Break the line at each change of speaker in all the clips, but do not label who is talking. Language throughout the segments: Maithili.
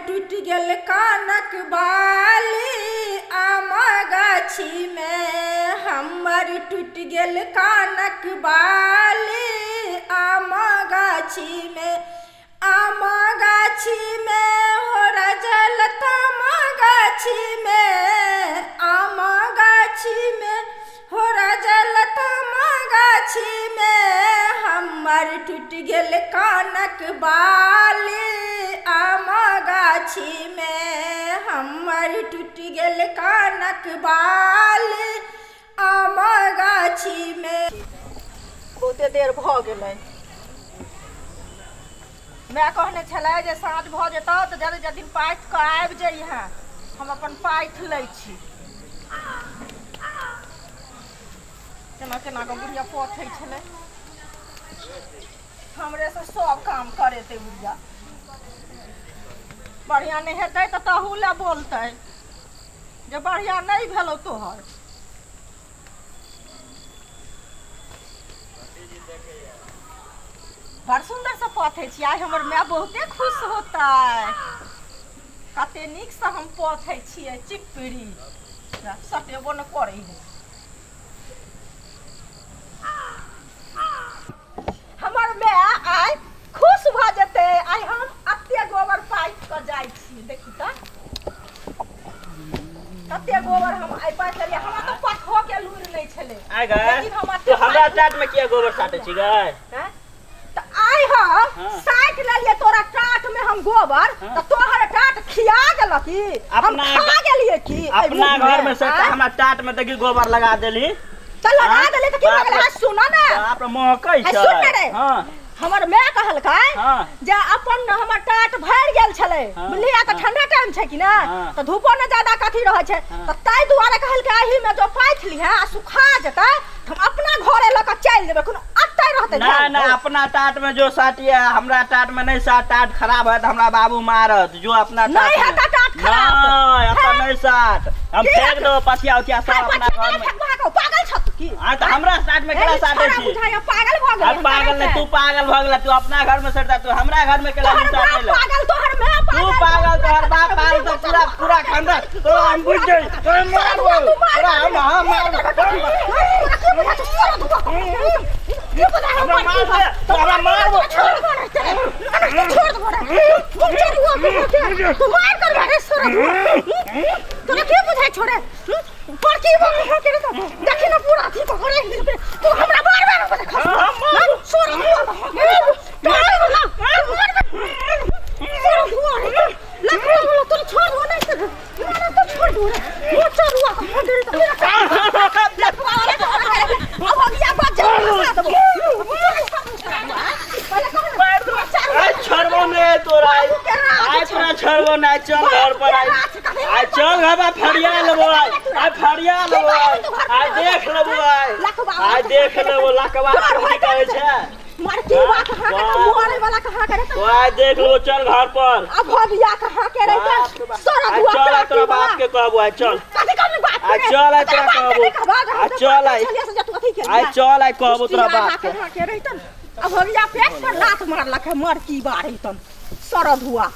टूटि गेल कानक बाली आम गाछी में, हमर टूटि गेल कानक बाली आम गाछी में। आम गाछी में हो रजल ताम गाछी में, आम गाछी में हो रजल ताम गाछी में, हमर टूटि गेल कानक बाली आम गाछी में, हमर टूटि गेल कानक बाली आम गाछी में।
बहुते देर भऽ गेलै। माय कहने छलै जे साँझ भऽ जेतौ तऽ जल्दी जल्दी पाथि कऽ आबि जइहेँ, हम अपन पाथि लै छी। केना केना कऽ बुढ़िया पथै छलै, हमरेसँ सब काम करेतै बुढ़िया। बढ़िआँ नहि हेतै तऽ तहू लए बोलतै जे बढ़िआँ नहि भेलौ तोहर। बड़ सुन्दरसँ पथै छी, आइ हमर माय बहुते खुश होतै। कते नीकसँ हम पथै छियै चिपड़ी, सटेबो नहि करै है। हमर माय आइ खुश भऽ जेतै, आइ हम एते गोबर पाथि कऽ जाइ छी। देखी तऽ कते गोबर हम आइ पाथि लेलियै। हमरा तऽ पथो के लूरि नहि छलै।
आइ गै, तू हमरा टाट में किया गोबर साटै छी गै?
तऽ आइ हम साटि लेलियै तोरा टाट में हम गोबर, तऽ तोहर टाट खिया गेल की? हम खा गेलियै की?
अपना घर में से हमरा टाट में देखी गोबर लगा देली।
तऽ लगा देली तऽ की भऽ गेलै? सुन ने,
बाप रे महकै छै।
सुन ने रे, हमर माय कहलकै जे अपन हमर टाट भरि गेल छलै, बुझलियै? तऽ ठंडा टाइम छै कि ने, तऽ धूपो ने ज्यादा कथी रहै छै, तऽ ताहि दुआरे कहलकै एहि में जो पाथि लिहे आ सुखा जेतै तऽ हम अपना घरे लऽ कऽ चलि जेबै, कोनो अतै रहतै।
ना ना, अपना टाट में जो साटिए, हमरा टाट में नहीं साट। टाट खराब है तऽ हमरा बाबू मारत। जो अपना टाट
नहीं हेतै टाट खराब।
नहीं, अपन नहीं साट, हम फेंक देबो पथिया उथिया सब अपना घर में।
पागल छ तू की?
हां तऽ हमरा टाट में केना साटै छी?
पागल भऽ गेलै।
पागल नहीं, तू पागल भऽ गेलै। तू अपना घर में सटता, तू हमरा घर में केना साटै ले?
पागल तोहर माय पागल,
तू पागल तोहर बाप पागल, तो पूरा पूरा खानदान तोरा हम बुझ गई। तोरा मारबो, तोरा हम हां मारबो। हमरा मार दे, तोरा मारबो।
छोड़ दे, तू मार कर रे सोरा, तोरा के बुझाय छोड़े पर की बात है के? देखी ना पूरा अथी करे, तू हमरा बार बार खस सोरा तोरा छोड़ दो नहीं तो छोड़ दो रे, मोचरुआ अब हम या बात
छोड़बो नहीं तोरा, आइ तोरा छोड़बो नहीं। चल घर पर आइ, आइ चल घर पर फरिया लेबो, आइ आइ फरिया लेबो, आइ आइ देख लेबो, आइ आइ देख लेबो। लकवा की कहै छै?
मर की बात कहाँ के मरे वाला कहाँ के?
तो आइ देख लेबो, चल घर पर।
अब भगिया कहाँ के रहते? सोरा
दुआ चल, तोरा बाप के कहबो। आइ चल,
कथि कहबी बाप
के? आइ चल, आइ तोरा कहबो। आइ चल, आइ आइ चल, आइ कहबो तोरा बाप के।
कहाँ के रहितन? अब भगिया पेट पर लात मारलक है। मर की बारहितन सरद हुआ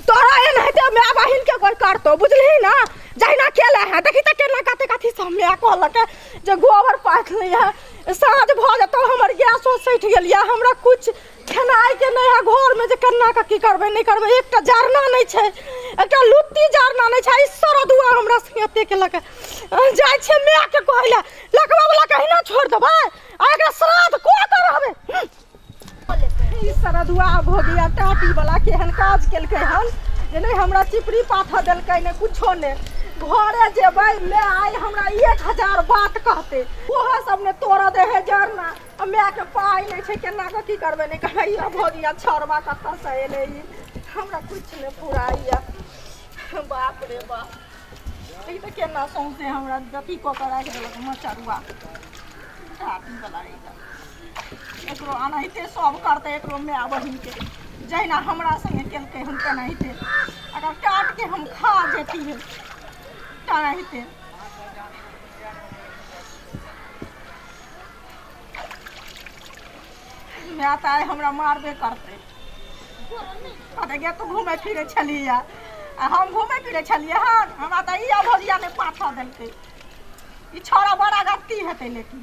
तोरा एनाहिते माय बहिन के कोइ करतौ, बुझलही ना? जहिना केले है देखी तऽ केना कते कथी सब माय कहलक जे गोबर पाथि लै है, साँझ भऽ जेतौ, हमर गैसो सठि गेल यऽ, हमरा कुछ खेनाइ के नहि है घरमे, जे केना कऽ की करबै नहि करबै। एकटा जरना नहि छै, एकटा लुत्ती जरना नहि छै। ई सरदुआ हमरा संगे एते केलक। जाइ छियै मायके कहै लए, लकवा वाला के अहिना छोड़ि देबै आ एकरा श्राद्ध कऽ कऽ रहबै। ई सरदुआ भोगिया टाटी वाला केहन काज केलकै हन जे नहि हमरा चिपरी पाथऽ देलकै, नहि कुछो नहि। घरे जेबै, माय आइ हमरा 1000 बात कहतै। ओहो सब ने तोड़ऽ दे है जरना, आ मायके पाइ नहि छै, केना कऽ की करबै नहि करबै। ई भोगिया छौड़बा कतऽसँ एलै? ई हमरा किछु नहि फुराइए। बाप रे बाप, ई तऽ केना सौंसे हमरा अथी कऽ कऽ राखि देलक मचरुआ टाटी वाला। एकरो एनाहिते सब करतै, एकरो माय बहिनके जहिना हमरा संगे केलकै हन तेनाहिते। अगर काटके हम खा जैतियै तेनाहिते। माय तऽ आइ हमरा मारबे करतै। कहतै गे तू घूमै फिरै छलियै आ हम घूमै फिरै छलियै हन, हमरा तऽ ई अभोगिया नहि पाथऽ देलकै। ई छौड़ा बड़ा गत्ती हेतै, लेकिन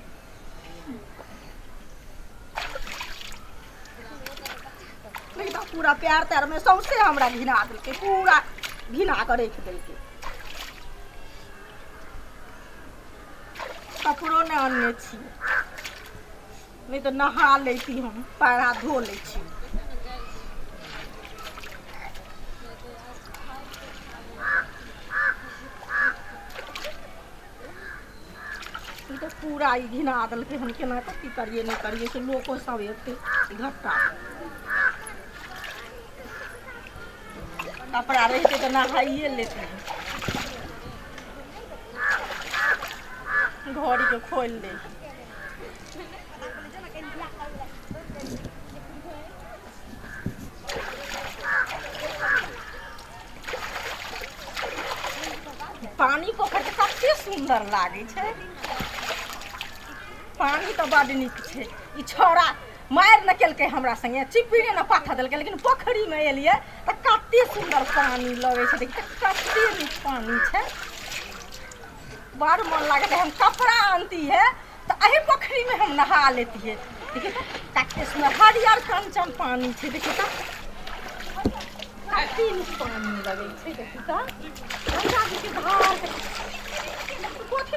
लेकिन तऽ पूरा प्यार त्यार में सौंसे हमरा घिना देलकै, पूरा घिना कऽ राखि देलकै। कपड़ो नहि अनने छी, नहि तऽ नहा लैती हम, पैर हाथ धो लै छी। ई तऽ पूरा ई घिना देलकै हन। केना कऽ की करियै नहि करियै से लोको सब एतै घट्टा। कपड़ा रहितै तऽ नहाइए लेतियै। घड़ीके खोलि दै। पानी पोखरिके कते सुन्दर लागै छै। पानी तऽ बड्ड नीक छै। ई छौड़ा मारि नहि केलकै हमरा संगे, चिपड़े ने पाथर देलकै, लेकिन पोखरिमे एलियै तऽ कते सुन्दर पानी लगै छै। देखी तऽ कते नीक पानी छै, बड़ मन लागै छै। हम कपड़ा आनती है तऽ एहि पोखरिमे हम नहा लेतियै। देखिए तऽ कते सुन्दर हरियर कंचन पानी छै। देखिए तऽ कते नीक पानी लगै छै। देखिए तऽ गंगा जीके धार कथी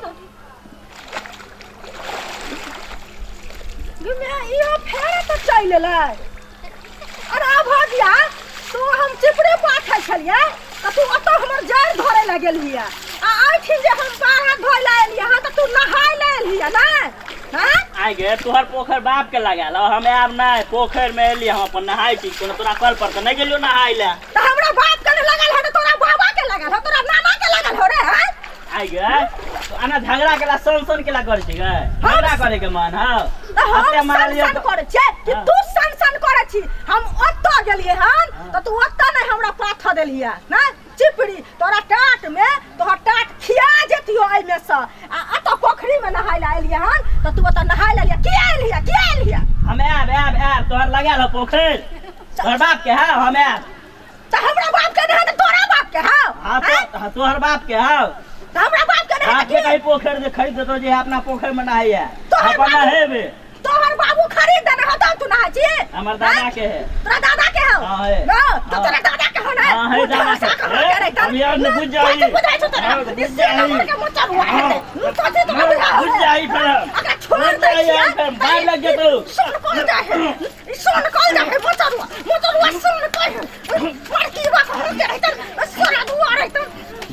इहो फेर तऽ चलि एलै। अरे अभगिया, तू हम चिपरे पाथै छलियै तऽ तू ओतऽ हमर जड़ि धरै लए गेलही आ एहिठिन जे हम बाहर हाथ धोइ लए एलियै हँ तऽ तू नहाय लए एलही नहि? हँ
आइ गे, तोहर पोखरि बाप के लगायल, हम आयब नहि। पोखरि मे एली, हम अपन नहाय छी। कोनो तोरा कल पर तऽ नहि गेलियो नहाय लए।
तऽ हमरा बाप के नहि लगल हो, तोरा बाबा के लगल हो, तोरा नाना के लगल हो रे? हँ
आइ गे, तो आना झगड़ा केला, सन सन केला करै छी गे? झगड़ा करे के मन हौ?
तऽ हम सन सन करै छियै कि तू सन सन करै छी? हम ओतऽ गेलियै हन तऽ तू ओतऽ नहि हमरा पाथऽ देलियै नहि चिपड़ी। तोरा टाट में तोहर टाट खिया जेतियो एहिमे से। आ एतऽ पोखरी में नहाय लए एलियै हन तऽ तू ओतऽ नहाय लए एलियै? किया एलियै, किया एलियै?
हम आयब आयब आयब। तोहर लगायल हो पोखरि, तोहर बाप के है, हम आयब।
तऽ हमरा बाप के नहीं तऽ तोरा बाप के हौ?
हाँ तो हाँ, तोहर बाप के हौ।
तऽ हमरा बाप के नहीं
बाप के कहीं पोखरि जे खरीद देतो जे अपना पोखरि में नहाइया।
तोहर
अपन
बाबू-
नहेबे।
तोहर बाबू खरीद देने हो तब तू नहाय छी?
हमर दादा के है।
तोरा दादा के हौ?
हाँ, है।
ना तो
हाँ।
तोरा दादा के हो ना?
हाँ, है दादा के।
के
ए, हम यार न बुझ जाई।
कथी बुझाइ छौ तोरा?
हाँ, बुझ
ई सीना
जाई।
मोड़ के मोचर हुआ हेतै। कथी तोरा बुझा
बुझ जाई फेर।
अकरा छोड़
बुझ
दै
जाई
छियै।
यार फेर, मार लग जेतौ।
सोन कल जा है, ई सोन कल जा है। मोचर हुआ, मोचर हुआ, सोन कल बड़की बा हम के रहितन, सोना दुआ रहितन,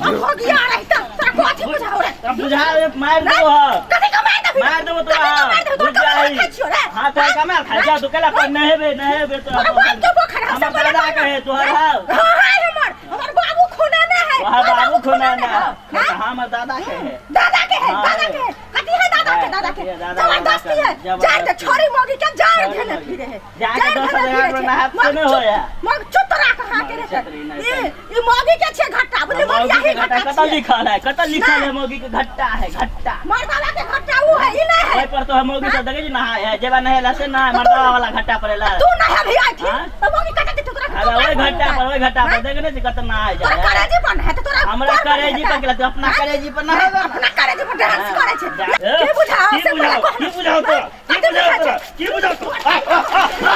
अभोगिया रहितन। तोरा कथी बुझाउ रे?
तब बुझा दे, मार देबो ह।
कथी कमाइ देबही?
मार देबो तोरा।
कथी कमाइ देबही?
बुझ
तोरा कमाइ
जाई।
खाइ छियो रे?
हाँ, तोरा कमाल खाइ जा, तू केला पर नहेबे नहेबे तोरा।
तोरा बाप के पोखर हम
हमर
सब
दादा के है, तोहर हौ?
हाँ है, हमर हमर बाबू खुनाने है।
तोहर
तोहर
बाबू खुनाने
है।
है? हमर दादा के है।
दादा के है?
हाँ,
दादा
है।
के है? कथी है दादा के?
है,
दादा के
कथी है, दादा
जबरदस्ती है।
जबरदस्ती।
जाड़ के छोरी मोगी के जाड़
छोरी
घेने
मोगी।
फिरे है।
जाके
जाड़
10
घेने
हजार
फिरे
में
छै।
नहात
मग
से नहि
चुप-
होया।
मग चुतरा कहाँ के
मौगी
रहते?
छतरी नहि
ई
छै।
ई मोगी के छै घट्टा, बुझली?
मौगी
मोगी
के
ही
घट्टा
घट्टा
कतऽ
छियै।
लिखल है? कतऽ लिखल है
नहि।
मौगी के घट्टा है घट्टा?
मर्दावा के घट्टा ऊ है, ई नहीं है।
ओहि पर तो हम मौगी सब देखै छी नहाय है, जेबा नहेला से नहाय,
तऽ तू-
मर्दावा वाला घट्टा पड़ेला।
तू नहीं है भी आई थी
हाँ?
तो मोगी कटा दे तोरा।
अरे ओहि घट्टा पर, ओहि घट्टा पर देखै नहि छी कतऽ नहाय
तोरा
जाइ है।
करेजी पर है तऽ तोरा
हमरा
पर
करेजी पर
हेतै।
केला, तू अपना
हाँ?
करेजी पर नहेबे ना।
अपना करेजी पर डांस
हाँ।
करे छै।
ए,
की बुझाओ
की
से पहिले
बुझाओ?
कह
की
ना।
बुझाओ तोरा? की
कथी
बुझाओ
बुझाइ
तोरा?
छै?
की बुझाओ तोरा? आ, आ, आ, आ,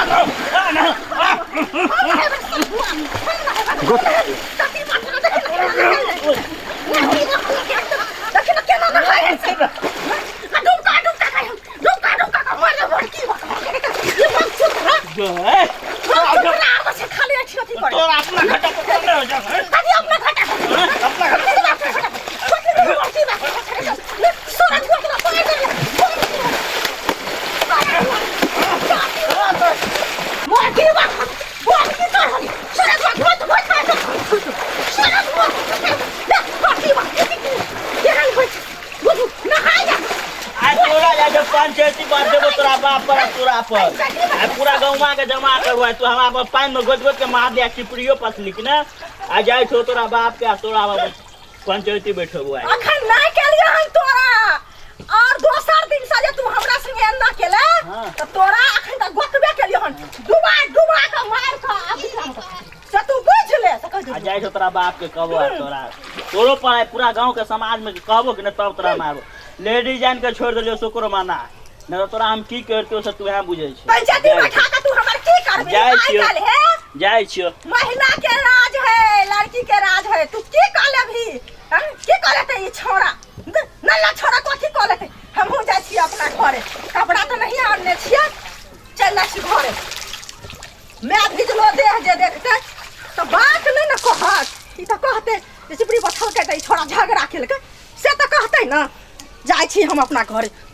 आ, ना, आ,
हम नहेबै सब बुआ, हम नहेबै। कथी बात है? देखी ना केना नहाय है। देखी ना केना नहाय है से। आ डुबका डुबका के, डुबका डुबका के मर जेबै की बात है? ई मन चुप रह।
जो, ए,
मन चुप रह, आबै छै खाली अथी अथी करे।
तोरा अपना घट्टा पर नहि हो जा, ए?
कथी अपना घटा?
अपना घट्टा। आइ तोरा जाइ छै पंचायती बात देबो तोरा बाप पर आ तोरा पर। आइ पूरा गौवा के जमा करबो। तू हमरा पर पानि में गोद गोद के मार दिया चिपड़ियो पसली कि ने। आ जाइ छौ तोरा बाप के आ तोरा बाप पंचायती बैठबो आइ।
अखन नहि केलियै हन तोरा, और दोसर दिन से जे तू हमरा संगे एना केले
हाँ।
तऽ तोरा अखन तक गोतबे केलियै हन, डुबा डुबा के मारि कऽ आबि हम।
तोरा बाप के कहबो आ तोरा तोरो पर आइ पूरा गांव के समाज में कहबो कि नहीं तब तोरा मारबो लेडीज जान के छोड़ देलियो शुक्र मना नहीं तो तोरा हम की करतियो से तू यहाँ बुझै छी
पंचायती में बैठा के तू हमर की करबी
जाइ
आइ
छियौ।
काल्हि हे
जाइ छियो
महिला के राज है लड़की के राज है तू की कह लेबही हं? की कह लेते ई छोरा नल्ला छोरा कथी कह लेते हमहूँ जाइ छी अपना घरे कपड़ा तऽ नहीं आनने छियै चलि जाइ छी घरे मैं भिजलो देह जे देखते तऽ बात नहि ने कहत ई तऽ कहते जे चिपरी बथलकै तऽ ई छोरा झगड़ा केलकै से तऽ कहते ने जाइ छी हम अपना घरे।